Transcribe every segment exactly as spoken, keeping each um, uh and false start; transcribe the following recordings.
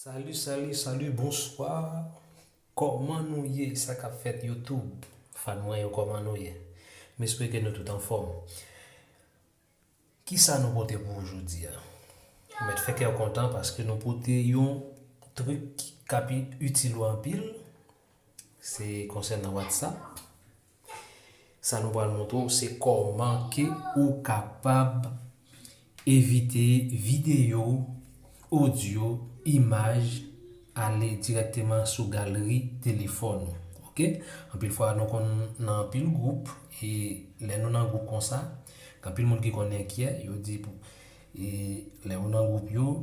Salut, salut, salut, bonsoir. Kòman nou ye? Sa k ap fèt YouTube? Fan mwen yo, kòman nou ye? M espere ke nou tout anfòm. Kisa nou pote pou ou jodi a? Ou mèt fè kè w kontan paske nou pote yon trik k ap itil ou anpil. Se konsènan WhatsApp. Sa nou pral montre w, se kòman ke ou kapab evite videyo, odyo, imaj ale dirèkteman sou galri telefòn ou. Oke? Anpil fwa, nou konn nan anpil gwoup, e lè nou nan gwoup konsa, gen anpil moun ki konn enkyè, yo di pou, e lè ou nan gwoup yo,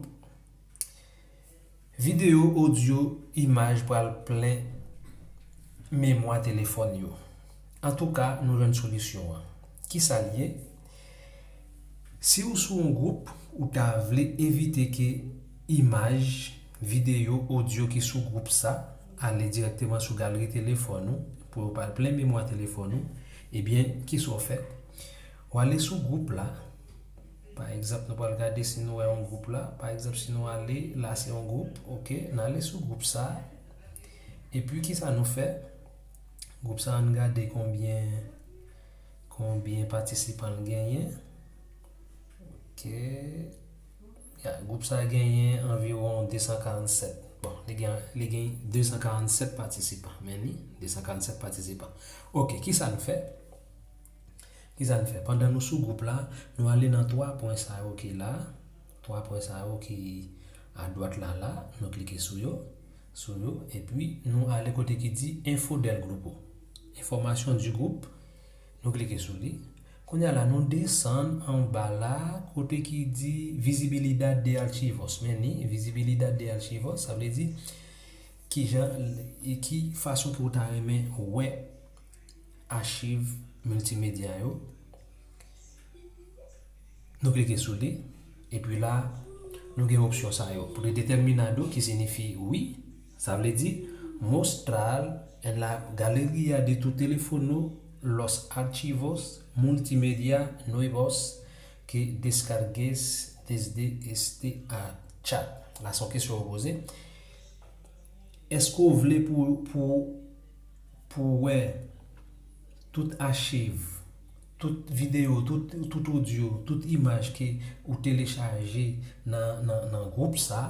videyo, odyo, imaj pral plen memwa telefòn yo. Antouka, nou jwenn solisyon an. Kisa l ye? Si w sou yon gwoup, ou ta vle evite ke imaj, videyo, odyo ki sou gwoup sa ale dirèkteman sou galri telefòn ou, pou yo pa al plen memwa telefòn ou, ebyen, kisa w fè? W ale sou gwoup la. Pa egzanp, nou pral gade si nou wè yon gwoup la. Pa egzanp, si nou ale, la se yon gwoup, oke, n ale sou gwoup sa. Epi, kisa nou fè? Gwoup sa, ann gade konbyen, konbyen patisipan l genyen. Oke. Ya, gwoup sa genyen anviwon de san karannsèt. Bon, li gen, li gen de san karannsèt patisipan. Men li, de san karannsèt patisipan. Oke, kisa n fè? Kisa n fè? Pandan nou sou gwoup la, nou ale nan twa pwen sa yo ki la. Twa pwen sa yo ki adwat la, la. Nou klike sou yo, sou yo. Epi, nou ale kote ki di Info del Grupo. Information du groupe. Nou klike sou li. Kounye a la, nou desann anba la, kote ki di Visibilidad de Archivos. Men ni, Visibilidad de Archivos, sa vle di kijan, e ki fason ke w ta renmen wè achiv miltimedya yo. Nou klike sou li, epi la, nou gen opsyon sa yo. Predeterminado, ki siyifi wi, sa vle di, mostrar en la galería de tu teléfono los archivos multimedia nuevos que descargues desde este a chat. La, se yon kesyon yo poze. Èske w vle pou, pou, pou wè tout achiv, tout videyo, tout, tout odyo, tout imaj ke ou telechaje nan, nan, nan gwoup sa?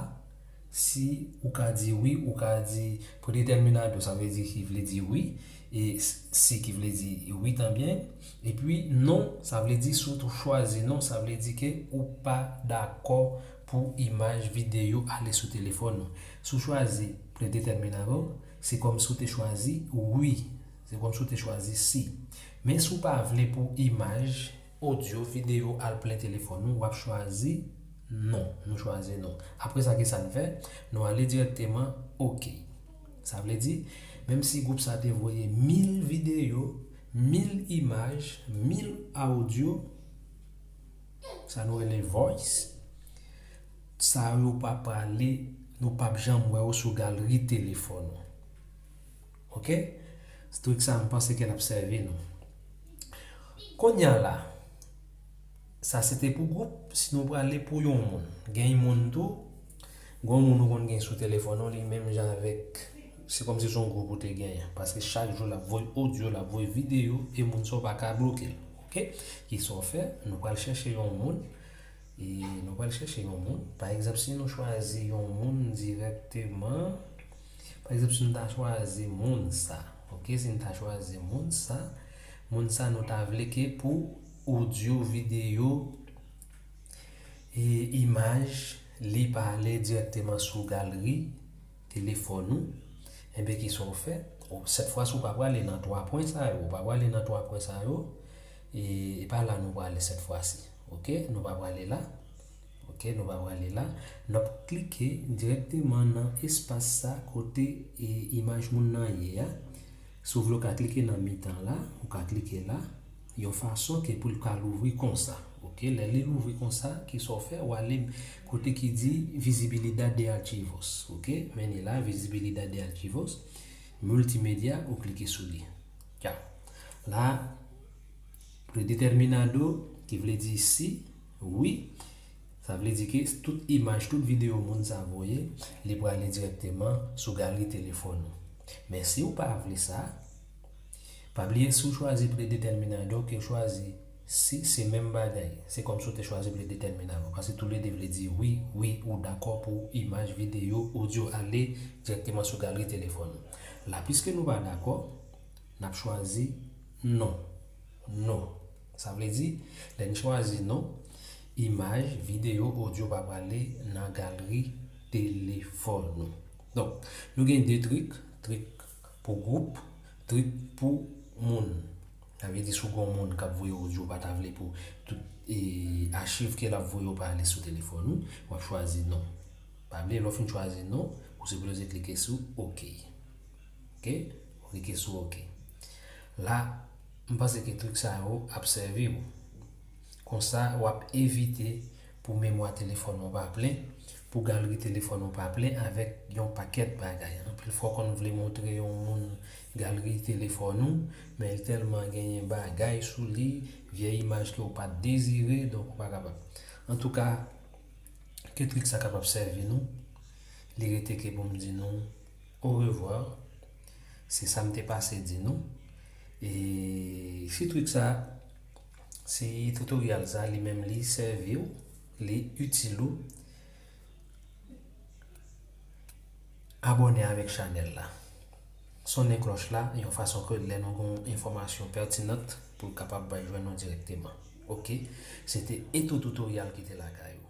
Si ou ka di wi, ou ka di predeterminado, sa vle di ki vle di wi, e si ki vle di wi tanbyen. Epi non, sa vle di si w chwazi non, sa vle di ke ou pa dakò pou imaj, videyo ale sou telefòn ou. Si w chwazi predeterminado, se kòmsi w te chwazi wi. Se kòmsi w te chwazi si. Men si w pa vle pou imaj, odyo, videyo al plen telefòn ou, w ap chwazi non. Nou chwazi non. Apre sa, kisa n fè? Nou ale dirèkteman oke. Sa vle di, menm si gwoup sa te voye mil videyo, mil imaj, mil odyo, sa nou rele voice, sa yo pa prale, nou p ap janm wè yo sou galri telefòn ou. Oke? Trik sa, m panse ke l ap sèvi nou. Kounye a la, sa se te pou gwoup, si nou prale pou yon moun. Gen moun tou, gen yon moun ou konn gen sou telefòn ou, li menm jan avèk, se kòmsi se yon gwoup ou te genyen. Paske chak jou l ap voye odyo, l ap voye videyo, e moun sa w pa ka bloke l. Oke? Kisa w fè? Nou pral chèche yon moun, e nou pral chèche yon moun. Pa egzanp, si nou chwazi yon moun dirèkteman, pa egzanp, si nou ta chwazi moun sa, oke, si nou ta chwazi moun sa, moun sa nou ta vle ke pou odyo, videyo, e imaj, li pa ale dirèkteman sou galri telefòn ou, enben, kisa w fè? Ou, sèt fwa si w pa prale nan twa pwen sa yo, ou pa prale nan twa pwen sa yo, e, e pa la nou prale sèt fwa si. Oke? Nou pa prale la. Oke? Nou pa prale la. N ap klike dirèkteman nan espas sa kote, e, imaj moun nan ye a. Si w vle, w ka klike nan mitan la, ou ka klike la, yon fason ke pou l ka louvri konsa. Oke, lè li louvri konsa, kisa w fè? W ale kote ki di Visibilidad de Archivos. Oke, men li la, Visibilidad de Archivos, Multimedia, ou klike sou li. Tcha. La, Predeterminado, ki vle di si, wi, Sa vle di ke tout imaj, tout videyo moun sa voye, li prale dirèkteman sou galri telefòn ou. Men si w pa vle sa, pa bliye si w chwazi predeterminado ke w chwazi si, se menm bagay. Se kòmsi w te chwazi predeterminado. Paske toulede vle di wi, wi, ou dakò pou imaj, videyo, odyo ale dirèkteman sou galri telefòn ou. La, piske nou pa dakò, n ap chwazi non. Non. Sa vle di, lè n chwazi non, imaj, videyo, odyo pa prale nan galri telefòn nou. Donk, nou gen de trik, trik pou gwoup, trik pou moun. Sa vle di si w gen yon moun k ap voye odyo, ou pa ta vle pou tout e, achiv ke l ap voye w pa ale sou telefòn ou, w ap chwazi non. Pa bliye, lè w fin chwazi non, ou sipoze klike sou oke. Oke? Ou klike sou oke. La, m panse ke trik sa yo ap sèvi w. Konsa, w ap evite pou memwa telefòn ou pa plen, pou galri telefòn ou pa plen avèk yon pakèt bagay. Anpil fwa w konn vle montre yon moun galri telefòn ou, men li tèlman genyen bagay sou li, vye imaj ke w pa t dezire, donk ou pa kapab. Antouka, ke trik sa kapab sèvi nou, li rete ke pou m di nou orevwa. Se sa m te pase di nou. E si trik sa, si tutorial sa, li menm li sèvi w, li itil ou, abòne avèk chanèl la. Sonnen klòch la, yon fason ke lè nou gen yon enfòmasyon pètinant pou l kapab bay jwenn nou dirèkteman. Oke, se te Eto Tutorial ki te lakay ou.